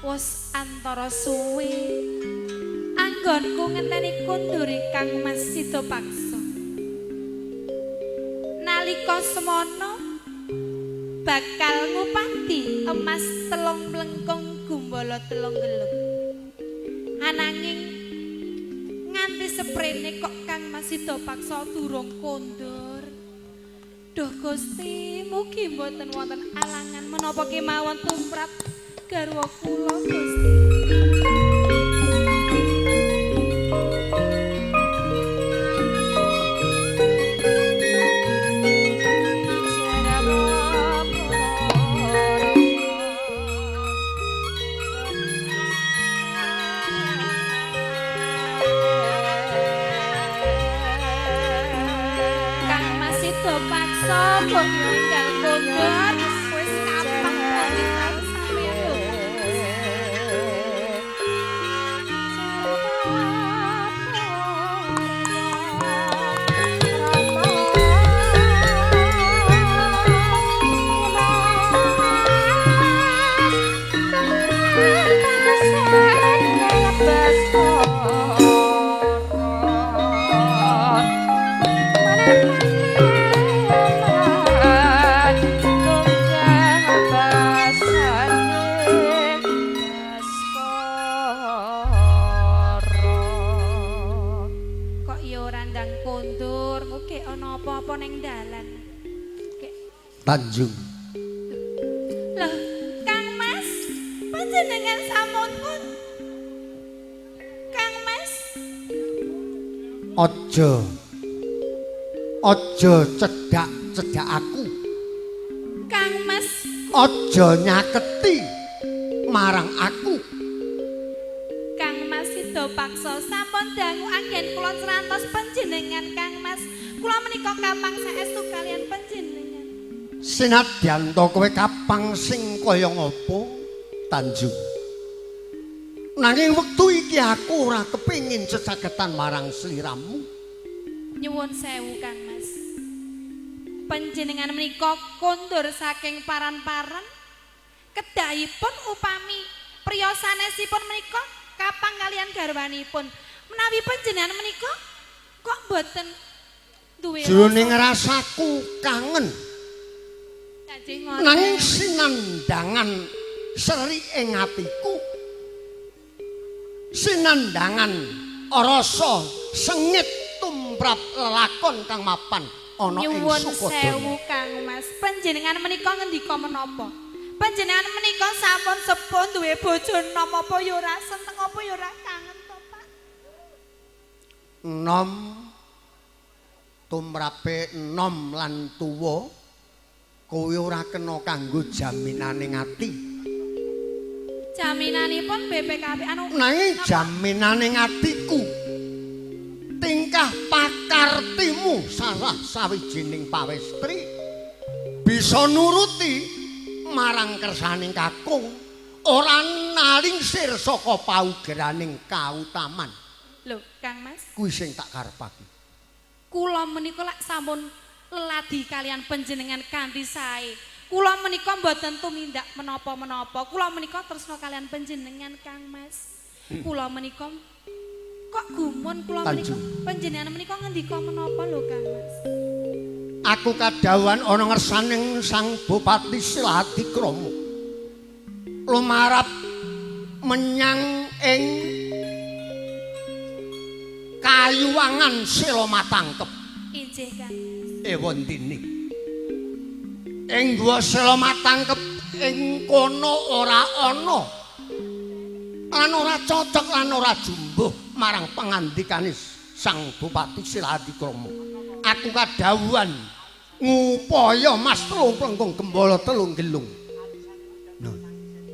Wis antara suwe anggonku ngenteni kundure Kang Mas Sidapaksa. Nalika semono bakal ngupati emas telung mlengkung gumbala telung gelung. Ananging nganti seprene kok Kang Mas Sidapaksa durung kondur. Duh Gusti, mugi mboten wonten alangan menapa kemawon tumrap garwa kula Gusti. Kang Mas Sidapaksa kok ninggal kondur wis kapan dadi karo sampeyan lho Kang Mas. Kok ya ora ndang kondur, mugi ana apa-apa ning dalan. Gek. Tanjung. Loh, Kang Mas, panjenengan sampun pun. Kang Mas, Aja. Aja cedhak-cedhak aku. Kang Mas, Aja nyaketi marang aku. Kang Mas Sidapaksa sampun dangu anggen kula crantos panjenengan Kang Mas. Kula menika kapang saestu kalian panjenengan. Senadyan to kowe kapang sing kaya ngapa, Tanjung. Nanging wektu iki aku ora kepengin sesagetan marang sliramu. Nyuwun sewu Kang Mas. Panjenengan menika kondur saking paran-paran kedahipun upami priya sanesipun menika kapang kalian garwanipun. Menawi panjenengan menika kok mboten duwe Jroning rasaku kangen Janji ngoten. nanging sinandangan seri ing atiku. Sinandangan rasa sengit tumrap lelakon kang mapan ana ing Nyuwun Sukodono. sewu Kang Mas. Panjenengan menika ngendika menapa? Panjenengan menika sampun sepuh duwe bojo nom apa ya ora seneng apa ya ora kangen to, Pak? Nom tumrape nom lan tuwa kowe ora kena kanggo jaminane ati. Jaminanipun BPKB anu Nanging jaminane atiku tingkah pakartimu salah sawijining pawestri bisa nuruti marang kersaning kakung ora nalingsir saka paugeraning kautaman. Lho, Kang Mas, Kuwi sing tak karepake. Kula menika lak sampun leladi kalian panjenengan kanthi sae. Kula menika mboten tumindak menapa-menapa. Kula menika tresna kalian panjenengan Kang Mas. Kula menika kok gumun kula menika Tanjung. Panjenengan menika ngendika menapa lho Kang Mas? Aku kadhawuhan ana ngersaning Sang Bupati Silahadikrama. Lumarap menyang ing Kayuwangan Sela Matangkep. Injih Kang Mas. Ewondene. Ing Gua Sela Matangkep ing kono ora ana lan ora cocok lan ora jumbuh marang pangandikane Sang Bupati Siladikrama. Aku kadhawuhan ngupaya mas telung plengkung gembala telung gelung.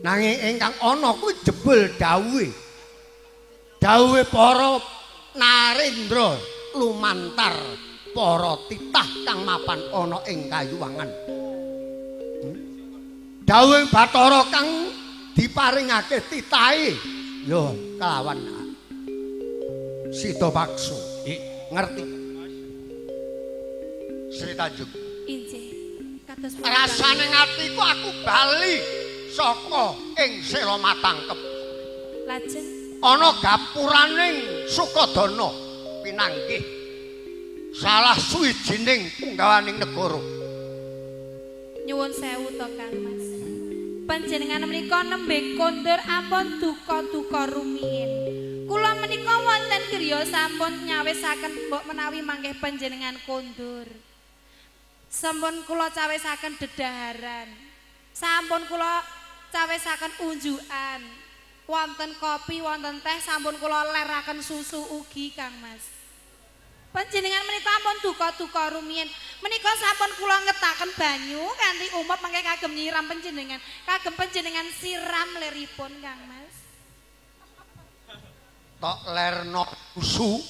Nanging ingkang ana kuwi jebul dawuhe. Dawuhe para narendra lumantar para titah kang mapan ana ing kayuwangan. Dawuhe Bathara kang diparingake titahe ya kelawan Sida Paksa. Ngerti. Sri Tanjung. Injih. Kados pundi? Rasane atiku aku bali saka ing Sela Matangkep. Lajeng Ana gapuraning Sukadana pinanggih salah suwijining punggawaning negara. Nyuwun sewu to Kang Mas. Panjenengan menika nembe kondur ampun duka-duka rumiyin. Kula menika wonten griya sampun nyawisaken mbok menawi mangke panjenengan kondur. Sampun kula cawisaken dedaharan. Sampun kula cawisaken unjukan. Wonten kopi, wonten teh, sampun kula leraken susu ugi Kang Mas. Panjenengan menika ampun duka-duka rumiyin. Menika sampun kula ngetaken banyu kanthi umep mangke kagem nyiram panjenengan. Kagem panjenengan siram leripun Kang Mas. Tok lerno susu.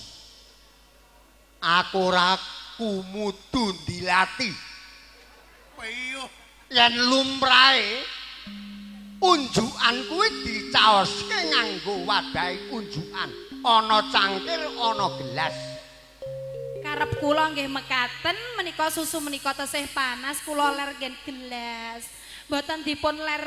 Aku ora kumudu ndilati. Piyuh. Yen lumrahe unjukan kuwi dicaoske nganggo wadahe unjukan. Ana cangkir, ana gelas. Karep kula nggih mekaten menika susu menika tesih panas kula ler gen gelas. Mboten dipun ler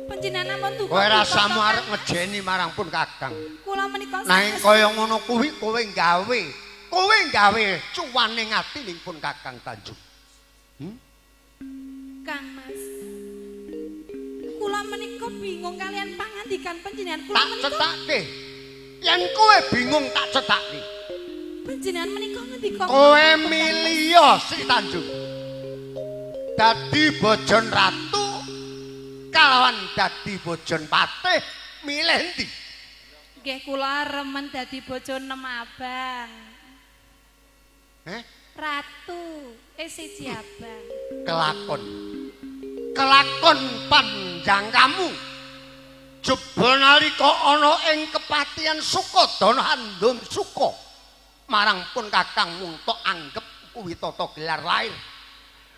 panjenengan ampun duka. Kowe rasamu arep ngejeni marang pun Kakang. Kula menika Nanging kaya ngono kuwi kowe gawe, kowe gawe cuwane ati ning pun Kakang Tanjung. Kang Mas. Kula menika bingung kalian pangandikan panjenengan. Kula Tak menika cethake. Yen kowe bingung tak cethake. Panjenengan menika ngendika Kowe milih Sri Tanjung. Dadi bojon ratu kalawan dadi bojon patih milih endi? Nggih kula remen dadi bojo nem abang. Heh? Ratu, siji abang. Kelakon. Kelakon panjang kamu. Jebul nalika ana ing kepatihan Sukadana Handum Suka marang pun Kakang mung tok anggep kuwi tata gelar lair.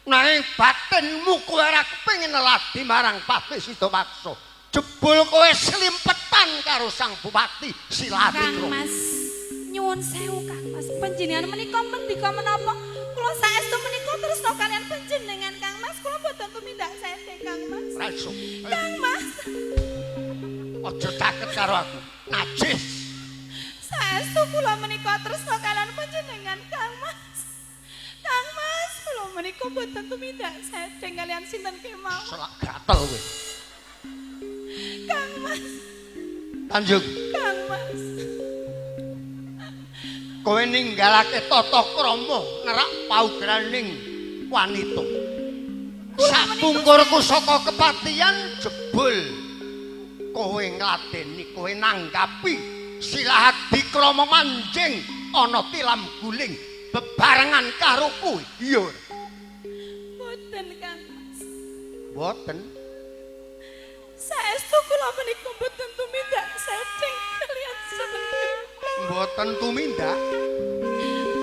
Nanging batinmu kowe ora kepengin ladi marang Patih Sidapaksa. Jebul kowe slimpetan karo Sang Bupati Kang Siladikrama. Mas, nyuwun sewu Kang Mas. Panjenengan menika mendika menapa? Kula saestu menika tresna kalian panjenengan Kang Mas. Kula mboten tumindak sede Kang Mas. Ra iso. Kang Mas, Aja caket karo aku. Najis. saestu kula menika tresna kalian panjenengan Kang Mas. Kang Mas, kula menika mboten tumindak sede kalian sinten kemawon. Selak gatel kowe. Kang Mas, Tanjung, Kang Mas. Kowe ninggalake tata krama nerak paugraning wanita. Sapungkurku saka kepatihan jebul kowe ngladeni, kowe nanggapi Silahadikrama manjing ana tilam guling bebarengan karo kowe. Iya. Mboten Kang Mas. Mboten. Saestu kula menika mboten tumindak sede kalian sinten kemawon. Mboten tumindak.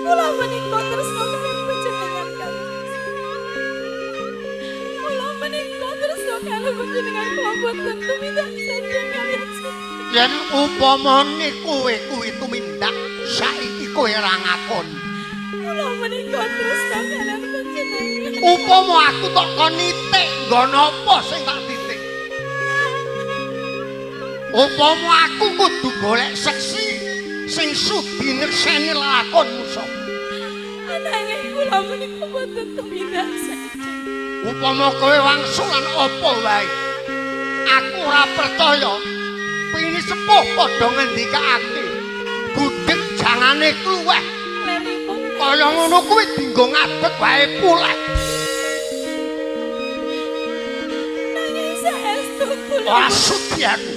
Kula menika tresna kalian panjenengan Kang Mas. Kula menika tresna kalian panjenengan, kula mboten tumindak sede kalian sinten. Yen upamane kowe kuwi tumindak, saiki kowe ora ngakoni. Kula menika tresna kalian panjenengan. Upama aku tok kon nitik, nggon apa sing tak titik? Upama aku kudu golek seksi sing sudi nekseni lakonmu sapa? Ananging kula menika mboten tumindak sede. Upama kowe wangsulan apa wae, aku ora percaya. Pini sepuh padha ngendikake, budheg jangane kluweh Leripun kaya Kaya ngono kuwi dinggo ngadeg wae puleh. Nanging saestu kula. Ora sudi aku.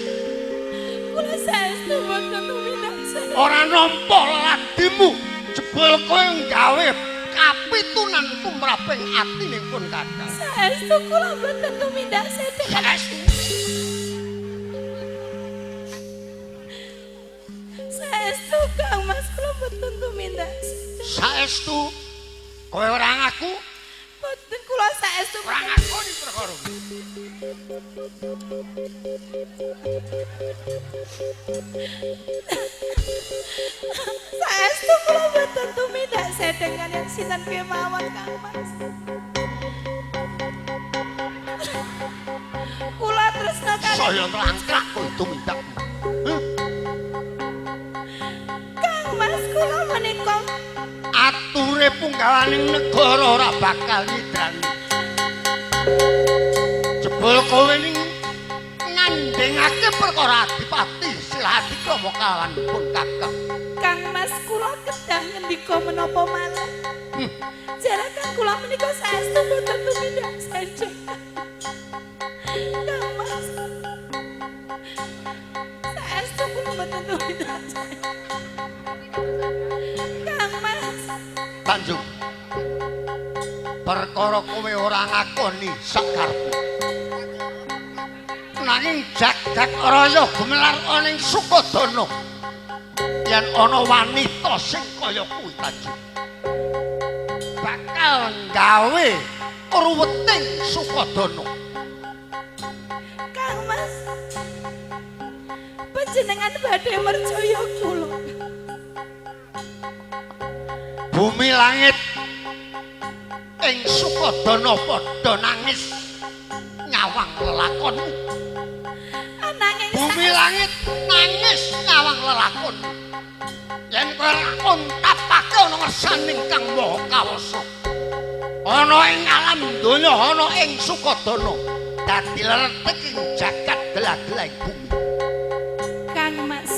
Kula saestu mboten tumindak sedeng. Ora nampa leladimu. Jebul kowe gawe kapitunan tumraping atine pun kakang. Saestu kula mboten tumindak sedeng. Saestu. Saestu Kang Mas kula mboten tumindak sedeng. Saestu kowe ora ngaku, Mboten kula saestu ora ngakoni perkara kuwi. Saestu kula mboten tumindak sedeng kaliyan sinten kemawon Kang Mas. Kula tresna kaliyan Saya nglangkrak kowe tumindakmu. Heh? Kang Mas kula menika Ature punggawaning negara ora bakal nyidrani. Jebul kowe ning ngandhengake perkara Adipati Silahadikrama kawan pun kakang. Kang Mas kula kedah ngendika menapa malih. Jarakan kula menika saestu mboten tumindak sedeng. Kang Mas. Saestu kula mboten tumindak sedeng. Kang Mas. Tanjung. Perkara kowe ora ngakoni sakarepmu. Nanging jagat raya gumelar ana ing Sukodana. Yen ana wanita sing kaya kuwi Tanjung, bakal gawe ruweting Sukodana. Kang Mas. Panjenengan badhe mercaya kula. Bumi langit ing Sukodana padha nangis nyawang lelakonmu. Ananging Bumi langit nangis nyawang lelakon. Yen kowe ora untapake ana ngersaning Kang Maha Kawasa. Ana ing alam donya ana ing Sukodana dadi leletek ing jagat gelah-gelahing bumi. Kang Mas.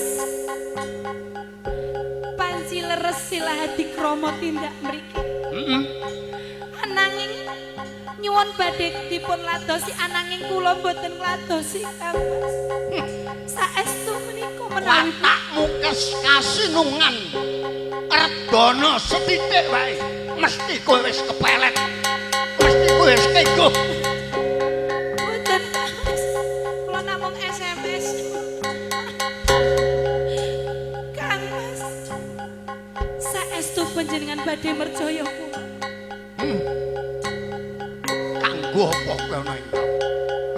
Panci leres Silahadikrama tindak mriki. Heeh. Ananging nyuwun badhe dipun ladosi ananging kula mboten ngladosi Kang Mas. Saestu menika menawi Watakmu kasinungan redana sethithik wae mesti kowe wis kepelet. Mesti kowe wis kengguh. mboten Kang Mas. Kula namung SMS. Kang Mas. Saestu panjenengan badhe mercaya kula. Kanggo apa kowe ana ing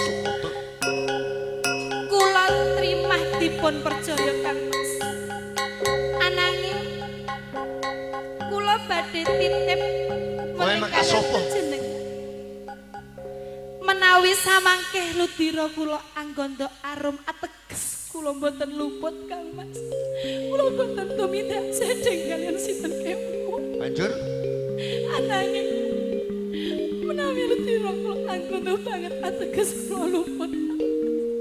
Sukodana? Kula trimah dipun percaya Kang Mas. Ananging kula badhe titip Kowe menika mekah sapa? panjenengan. Menawi samangke ludira kula anggondo arum ateges kula mboten luput Kang Mas. Kula mboten tumindak sedeng kaliyan sinten kemawon. Banjur Ananging menawi ludira kula anggondo banget ateges kula luput.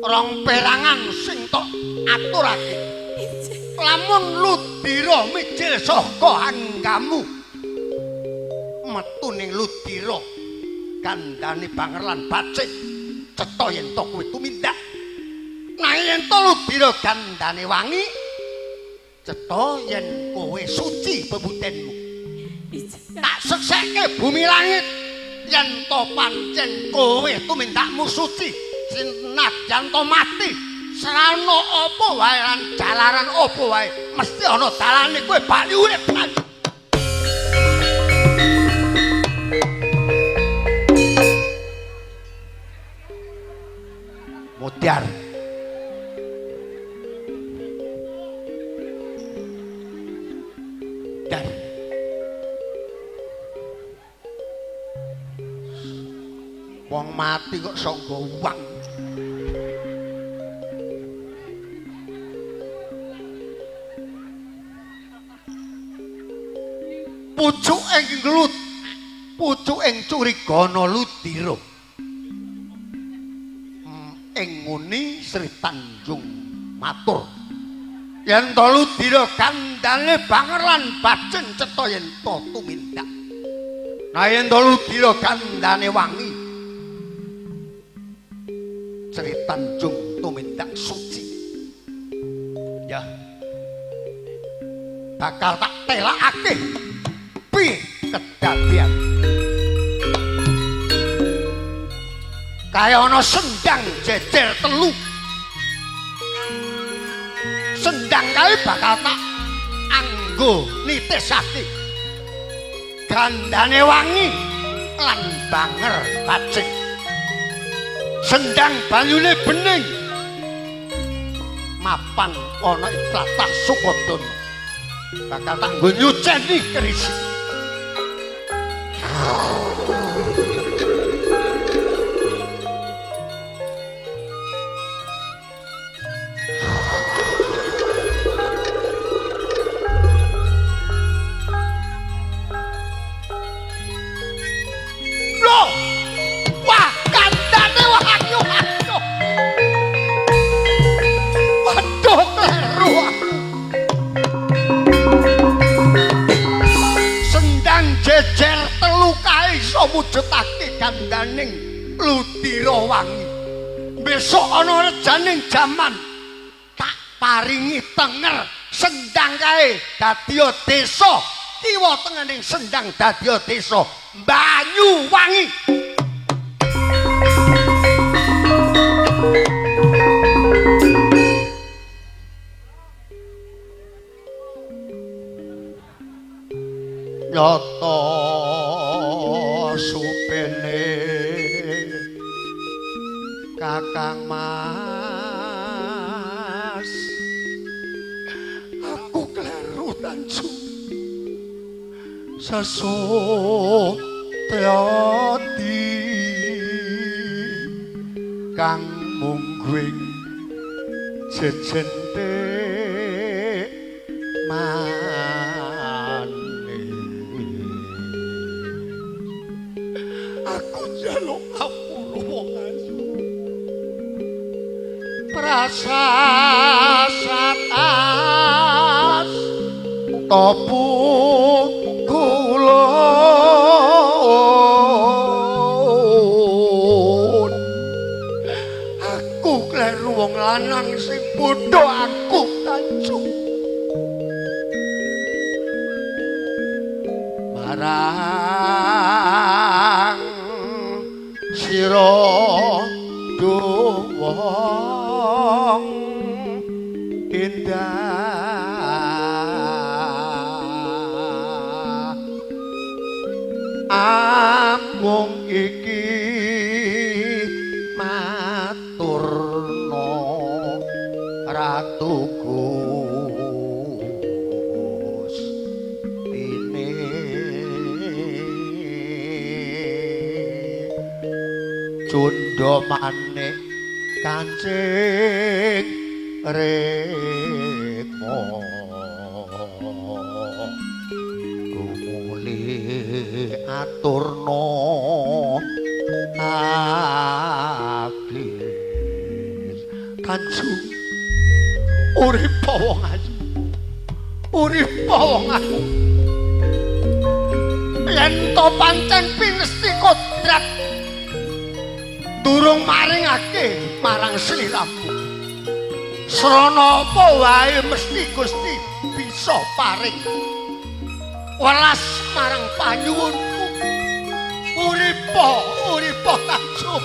Rong perangan sing tok aturake. Injih. Lamun ludira mijil saka anggamu metu ning ludira gandane banger lan bacik cetha yen to kowe tumindak. Nanging yen to ludira gandane wangi cetha yen kowe suci bebutenmu. Injih. Tak sekseke bumi langit yen to pancen kowe tumindakmu suci senajan to mati serana apa wae lan jalaran apa wae mesti ana dalane kowe bali urip. Mutiar. Dar. Wong mati kok sok nggo uang. Pucuk ing nglut, pucuk ing curigana ludira. Ing nguni Sri Tanjung matur. Yen to ludira gandane banger lan bacin cetha yen to tumindak. Nah yen to ludira gandane wangi. Sri Tanjung tumindak suci. Ya. Bakal tak telakake piye kedadian. Kaya ana sendang jejer telu. Sendang kae bakal tak anggo nitisake. Gandane wangi lan banger bacik. Sendang banyune bening. Mapan ana ing tlatah Sukodono. Bakal tak nggo nyuceni keris. Loh! Wah, kandhane wah ayo ayo. Waduh, kleru aku. Sendang jejer telu kae iso mujudake gandaning ludira wangi. Besok ana rejaning jaman tak paringi tenger sendang kae dadi desa kiwa tengening sendang dadi desa Banyuwangi. Nyata supene Kakang Mas, aku kleru Tanjung. Sesuk Triadi kang mungguing jejente manis. Aku njaluk ngapura wong ayu. Prasasat as topu kulon. Aku kleru wong lanang sing bodho aku Tanjung. Marang sira wong indah amung iki maturno Ratu Gustine cundha manik kancing rikma gumuli aturno aglis. Kanjeng urip wong ayu, urip wong ayu. Yen to pancen pinesti kodrat durung maringake marang sliramu, srana apa wae mesti Gusti bisa paring welas marang panyuwunku. Uripa, uripa Tanjung.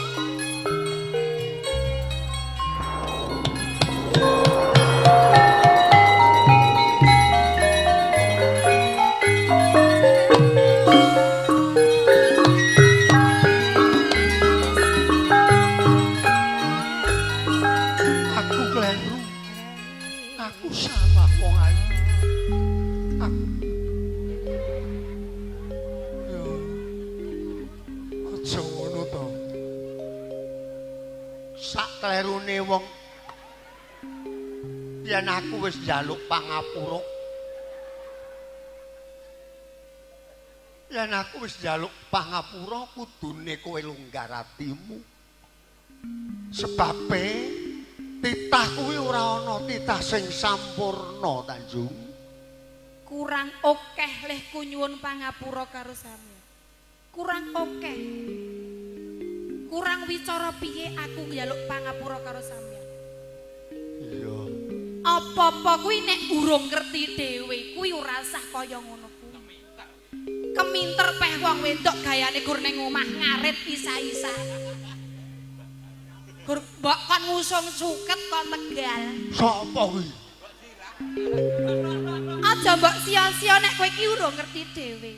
Aku kleru. Aku salah wong ayu. Aku yo aja ngono to. Sak klerune wong yen aku wis njaluk pangapura. Yen aku wis njaluk pangapura kudune kowe longgar atimu. Sebabe Titah kuwi ora ana titah sing sampurna, Tanjung. Kurang akeh lehku nyuwun pangapura karo sampeyan. Kurang akeh. Kurang wicara piye aku njaluk pangapura karo sampeyan. Iya. Apa-apa kuwi nek urung ngerti dhewe kuwi ora sah kaya ngono kuwi. Keminter peh wong wedok gayane gur ning omah ngarit isa-isa. Gur mbok kon ngusung suket kok Tegal. Sapa kuwi? Aja mbok sia-sia nek kowe iki urung ngerti dhewe.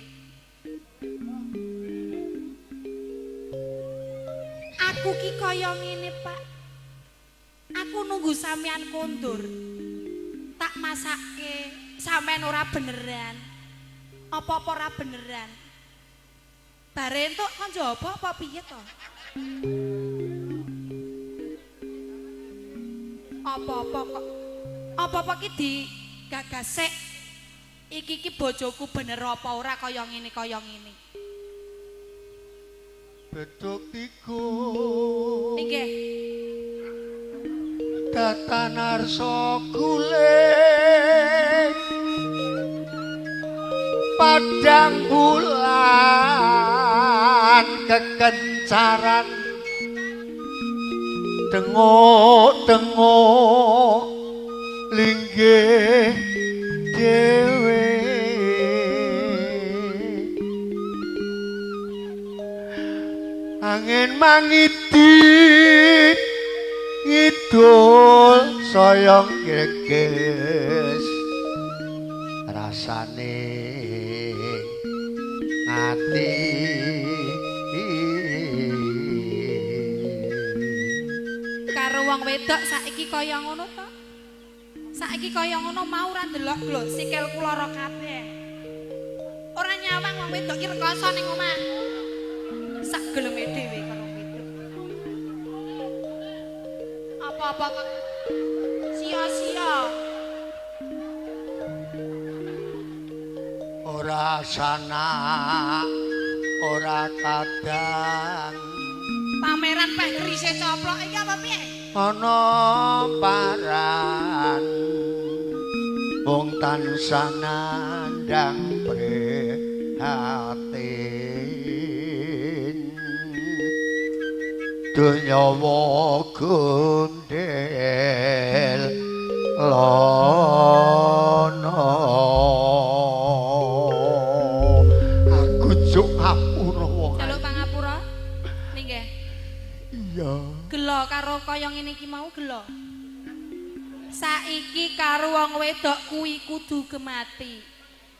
Aku ki kaya ngene, Pak. Aku nunggu sampean kondur. Tak masake, sampean ora beneran. Apa-apa ora beneran. Bare entuk kon njaba apa piye to? Apa-apa kok. Apa-apa ki digagas sik. Iki ki bojoku bener apa ora kaya ngene kaya ngene. Beduk tigo. Nggih. Datan arsa guling. Padang bulan kekencaran. Tengok-tengok linggih dhewe. Angin mangidi ngidul saya greges rasane ati. Karo wong wedok saiki kaya ngono to? Saiki kaya ngono mau ora ndelok lho sikilku lara kabeh. Ora nyawang wong wedok ki rekoso ning omah. Sak geleme dhewe karo wedok. Apa-apa kok sia-sia. Ora sana ora kadang. Pameran peh kerise coplok iki apa piye? Ana paran wong tansah nandhang prihatin. Donya gondel lono. Aku juk ngapura wong. Jaluk pangapura? Nggih. Iya. Gelo karo kaya ngene iki mau gelo. Saiki karo wong wedok kuwi kudu gemati.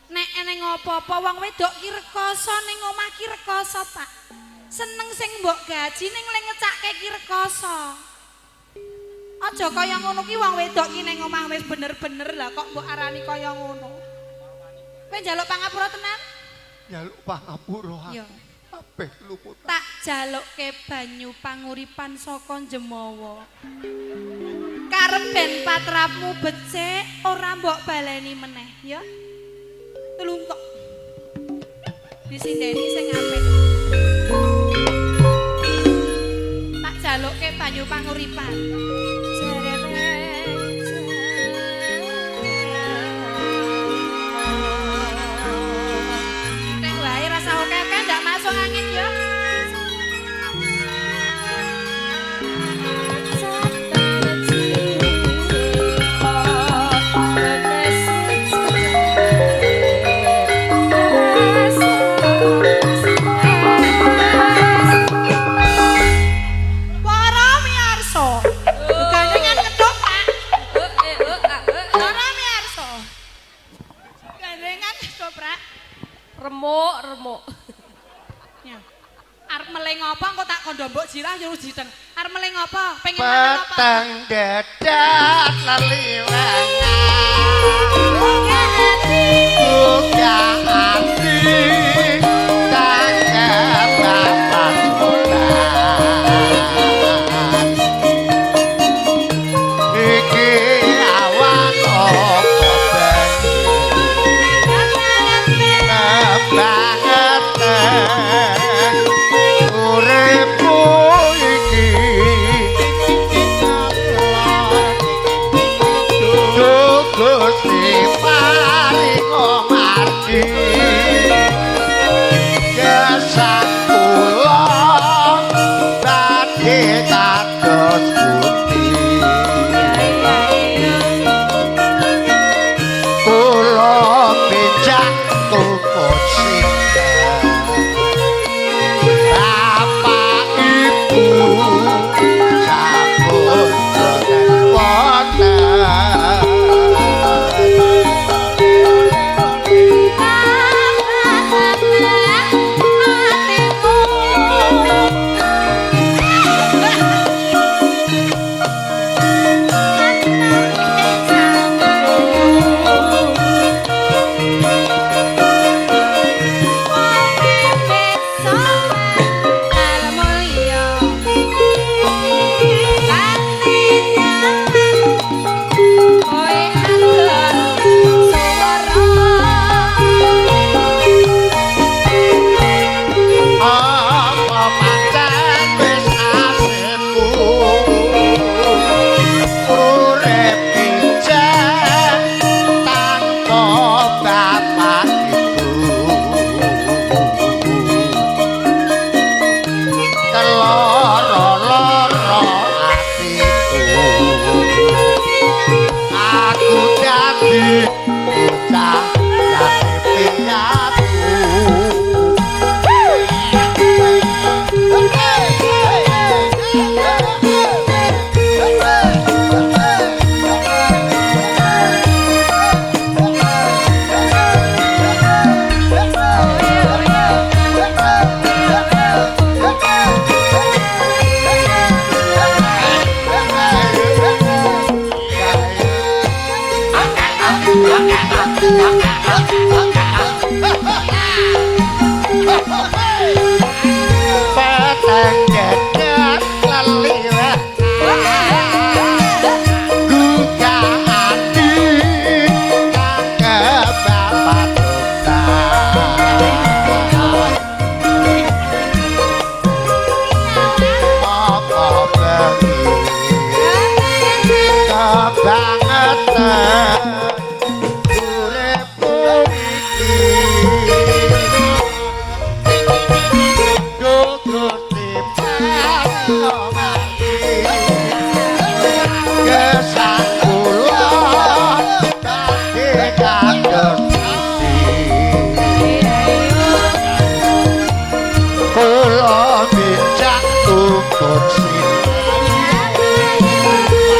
Nek eneng apa-apa wong wedok ki rekoso ning omah ki rekoso, Pak. Seneng sing mbok gaji ning le ngecake ki rekoso. Aja kaya ngono ki wong wedok ki ning omah wis bener-bener lah kok mbok arani kaya ngono. Kowe njaluk pangapura tenan? Njaluk pangapura. Iya. Kabeh luput. Tak jalukke banyu panguripan saka Jemawa. Karep ben patrapmu becik ora mbok baleni meneh ya. Telung tok. Disindeni sing apik. Tak jalukke banyu panguripan. Nek wae rasa oke-oke ndak masuk angin ya. Para miyarsa. Gandengan ketok, Pak. Para miyarsa. Gandengan ketoprak. Remuk, remuk. Ya. Arep meling apa engko tak kondo mbok jirah yo jiteng. Arep meling apa? Pengen mangan apa? Peteng dedet leliwengan. Buka hati. Buka hati. Tangkep bapak sobat. Iki awan opo bengi. Kebangetan uripku iki.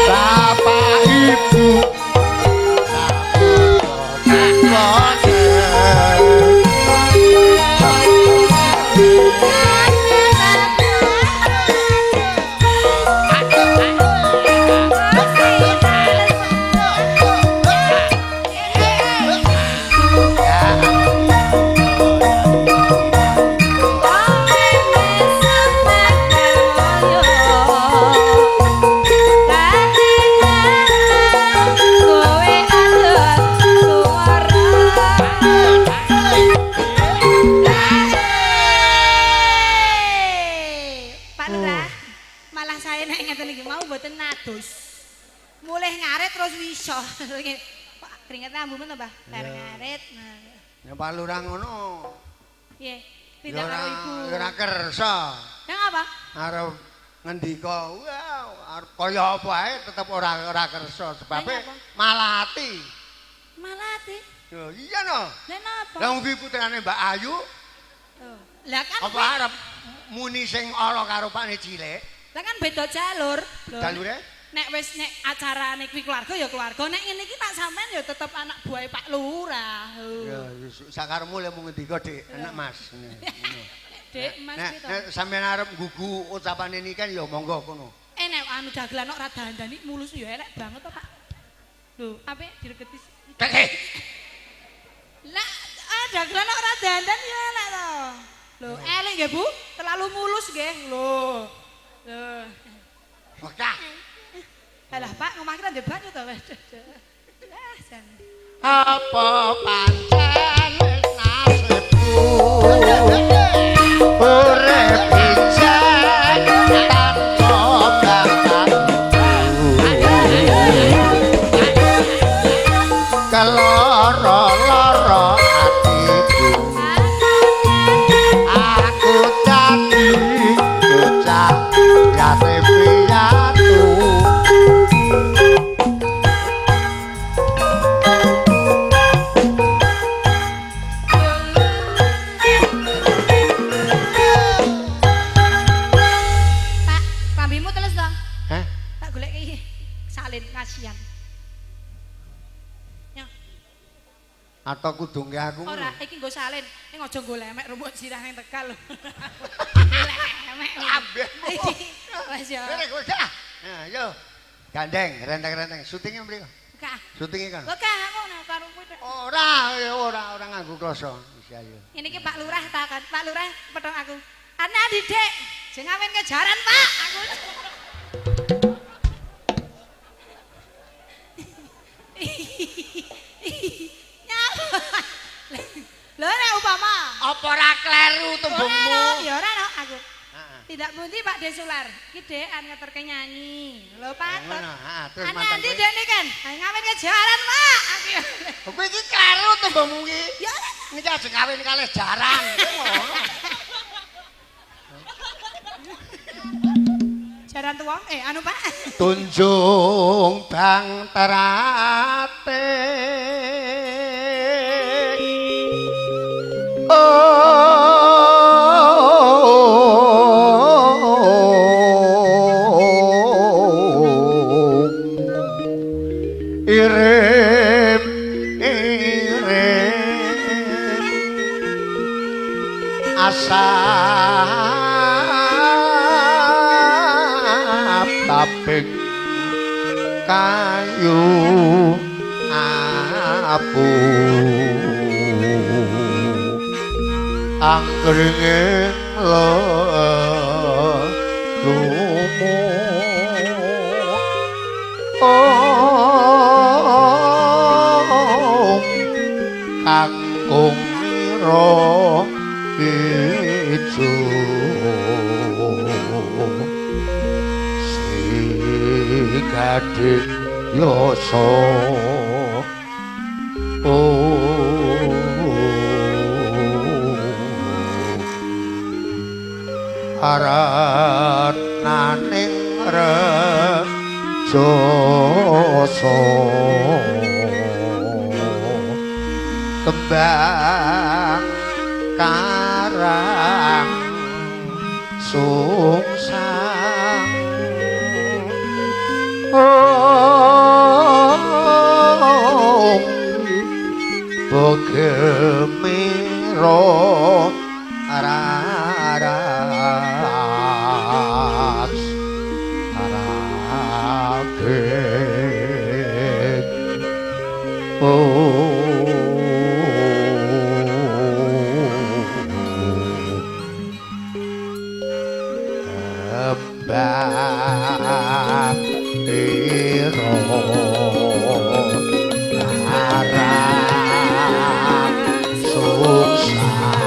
Bapak Ibu Pak Lurah, malah saya nek ngeten iki mau mboten adus. Mulih ngarit terus wiso. Pak, keringetnya ambu men to, Mbah? Bar ngarit. Nah. Ya Pak Lurah ngono. Piye? Ya Tidak ora karo ibu. ya ora kersa. Yang apa? Arep ngendika, wah arep kaya apa ae tetep ora ora kersa sebabe Lah, apa? malah ati. Malah ati. Lho iya no. Lah napa? Lah wong kuwi putrane Mbak Ayu Oh. Lah kan apa arep muni sing ala karo pakne cilik? Lah kan beda jalur. Lho. Jalure? Nek wis nek acarane kuwi keluarga ya keluarga, nek ngene iki tak sampean ya tetep anak buahe Pak Lurah. Ya sakaremu lek mung ngendika Dik, enak Mas. Ngono. Dek, Mas Nek kuwi to. nek sampean arep nggugu ucapane niki kan ya monggo kono. Eh nek anu dagelan kok ora dandani mulus ya elek banget to, Pak. Lho, apik diregeti. Kek. Lah, ah dagelan kok ora dandan ya elek to. Lho, elek nggih, Bu? Terlalu mulus nggih. Lho. Lho. Wah. Alah, Pak, ngomah kira ndek banyu to. Ah, jan. Apa pancen wis nasibku urip ijen tanpa bapak keloro-loro atiku aku dadi bocah yatim piatu. Pak, klambimu teles to? Hah? Tak goleki salin kasihan. Ya, Atau kudu nggih aku ngono? ora, iki nggo salin. Ning aja nggo lemek rumput sirah ning Tegal lho. Lemek. Lambemu. Wes ya. Rene kowe gak. Nah, yo. Gandeng, renteng-renteng. Syutinge mriko. Buka. Syutinge kan. Buka aku nek karo kuwi. Ora, ya ora, ora nganggo kloso. Wis ayo. Ini ki Pak Lurah takon. Pak Lurah petok aku. Ana Dik. Sing ngawen kejaran, Pak. Aku. Nyapa? Lho nek upama Apa ora kleru tembungmu? Ora no, ya ora no aku. Heeh. Tidak pundi Pak Desular. Ki Dekan ngeterke nyanyi. Lho patut. Ngono, heeh, terus Ana mantan ndi kowe. Dek niken? Ha ngawen kejaran, Pak. Aku. ya. Kowe iki kleru tembungmu iki. Ya ora. Niki ajeng kawin kalih jaran. Ngono. Jaran tuwa eh anu Pak. Tunjung bang terate. Oh, irim irim asap taping kayu abu angkringe lumu om kangkung miro ijo si gading yoso arat naning rejoso kembang karang sungsang. Raras Ragit. Oh, Kembang ira arang suksa.